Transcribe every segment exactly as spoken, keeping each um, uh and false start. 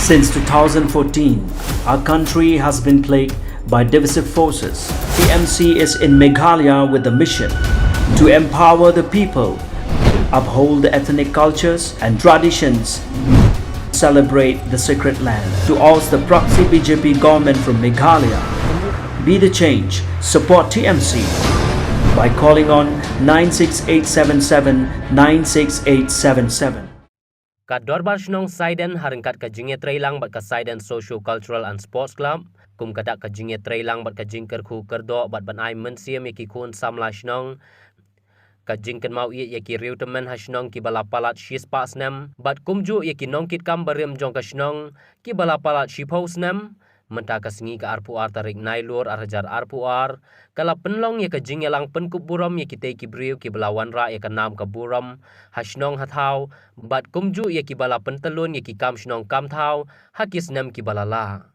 Since two thousand fourteen, our country has been plagued by divisive forces. T M C is in Meghalaya with the mission to empower the people, uphold the ethnic cultures and traditions, celebrate the sacred land. To oust the proxy B J P government from Meghalaya, be the change, support T M C by calling on nine six eight seven seven nine six eight seven seven. Ka Dorbar Shnong Saiden ha ryngkat ka jingïatreilang bad ka Saiden Socio Cultural and Sports Club, kum ka dak ka jingïatreilang bad ka jingkyrkhu kyrdoh bad ban ai mynsiem ïa ki khun samla shnong, ka jingkynmaw ïeit ïa ki riew tymmen ha shnong kiba la palat shispah snem bad kumjuh ïa ki nongkitkam barim jong ka shnong kiba la palat shiphew snem. Mynta ka sngi ka arphew ar tarik Nailur ar hajar arphew ar ka la pynlong ïa ka jingïalang pynkup burom ïa kitei ki briew kiba la wanrah ïa ka nam ka burom ha shnong ha thaw bad kumjuh ïa kiba la pyntyllun ïa ki kam shnong kam thaw ha ki snem kiba la lah.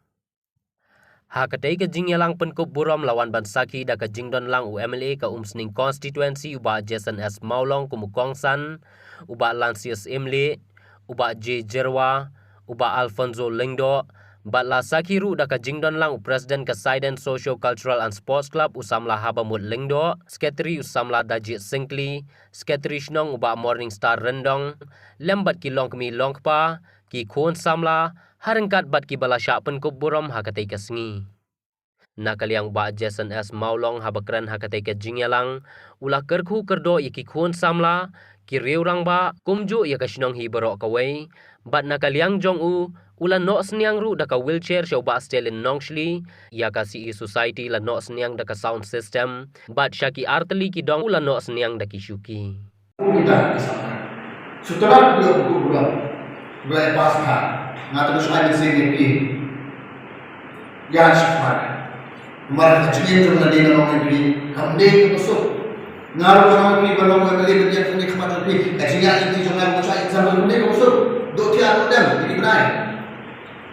Ha katei ka jingïalang pynkup burom la wan ban sakhi da ka jingdon lang u M L A ka Umsning Constituency u Bah Jason S Mawlong kum u kongsan, u Bah Lansius Imli, u Bah J Jerwa, u Bah Alfonso Lyngdoh, bad la sakhi ruh da ka jingdon lang u President ka Saiden Socio Cultural and Sports Club u samla Habamut Lyngdoh, Secretary u samla Dajit Syngkli, Secretary shnong u Bah Morning Star Ryndong, lem bad ki longkmie longkpa, ki khun samla, ha ryngkat bad kiba la shah pynkup burom ha katei ka sngi. Na ka liang u Bah Jason S Mawlong haba kren ha katei ka jingïalang, u la kyrkhu kyrdoh ïa ki khun samla, ki riew rangbah, kumjuh ïa ka shnong hi baroh kawei, bad na ka liang jong u, u la noh synñiang ruh da ka wheelchair sha u Bah Stalin Nongshli, ïa ka C E Society la noh synñiang da ka sound system, bad sha ki artylli ki dong u la noh synñiang da ki shuki. Kita ki sama. Sutrat dia buku bulan. Bulan pas ha. Ngata dus ai sini pi. Ya sifat. Mar ka jingim tu na dina nong pi. Kam de ka besuk. Ngaru nong pi ba nong pi ba dia tu ni khmat pi. Ka jingim tu jong ngaru sa example de ka besuk. Dok tiar dem di benai.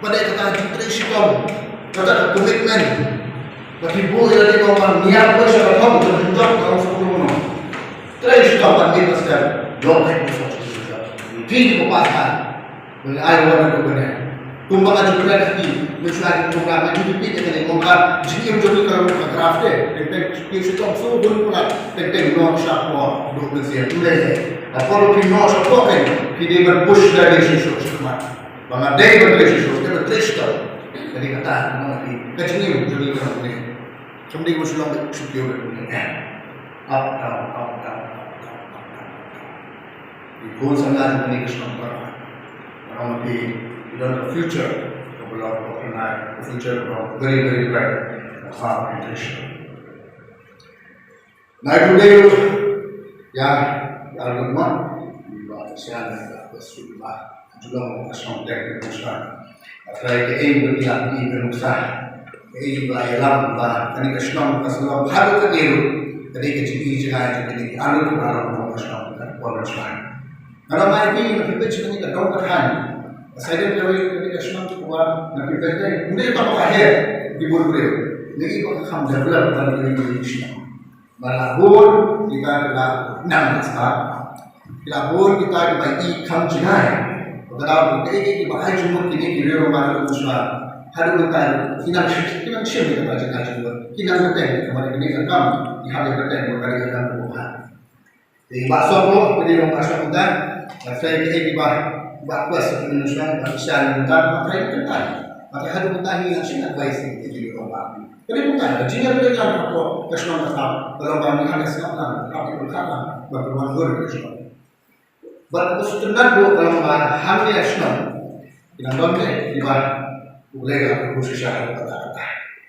Ba dei kata ka jingtrei shitom, kata ka commitment. Ba ki buh ïa lade ba wan niar ba sha ka thong ka jingtrei ka ong sa kumno. Trei shitom ban mih ba stem. Long hai ba sa kumno. Phi ki ba pass ha. Ba ngi ai wan na kumno. Kumba ka jingtrei ka ki, mynshuwa ki kumba ka jingtrei ka ki kumba ka jingim jong ki ka long ka graph te. Teng teng ki shitom so bun kumba teng teng long sha ko. Duk mynsiem. Ule. Apolo phi long sha ko ken. Phi dei ban push da dei shi so shi kumba. Ba nga dei ban trei shisha, dei ban trei shisha. Ka dei kata, ka dei kata, ka jingim jong ngi ka dei. Kam dei ban shu long shu kiew ban dei. Up, down, up, down, up, down, up, down, up, down. Ki khun samla jong ngi ka shu long ba. Ba nga dei, we don't have future, ka ba long, ka ba long, ka future ka ba long very, very bright. Ka ba long, ka ba long. Nai ku dei ïa ïa lukma ba shan ba su ba julong ba shong dek ba shan. Trai ke ei ba ïa ei ba nuksa. Ei ba ïa lam ba kani ka shnong ka shnong ha ka dei ru. Kani ka jingïa jingïa jingïa anu ba lam ba shnong ba shan. Nana mai ki na pipit kani ka dong ka than. Sai dei kani ka shnong ba na pipit dei. Mune ba ka he di bun bun. Ni ba ka kham develop ba ni shnong. Ba la bun kita ki la nang sa. Ki la bun kita ki ba i kham jingai. Ba ka dei ki ki ba ai jingmut kini ki riew ba la bun sa. Haduh mynta ki nang shim ki nang shim ki ba jingai jingmut. Ki nang kata ki ba kini ka kam ki ha ka kata ki ba kani ka kam ko ha. Ki ba song lo kini ba song mynta. Ba sai ki ki ba ba kuas ki nang shim ba ki shan mynta ba kai mynta. Ba kai haduh mynta ni nang shim advice ki ki ba. Ka dei kumta, ka jingïatreilang ka pop, ka shnong ka thaw, ka long ba ngi hap ka sngap lang, hap ka pyrkhat lang, ba ka wan dur ka shnong. Bad ka sngewtynnat ruh ka long ba hangne ha shnong, ki nang don te, kiba U Blei ka la pynbun shisha ha kata kata.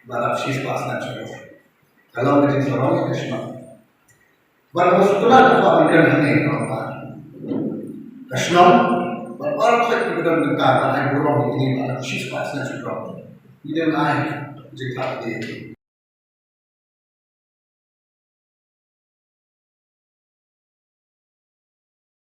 Ba dap shispah snem sha ka. Ka long ka jingsarong ïa ka shnong. Bad ka sngewtynnat ka kwah ban kren hangne ka long ba ka shnong bad baroh khoit kiba don bynta ban ai burom ïa kine ba shispah snem sha ka. Ngi dei ban ai jingthap ïa ki.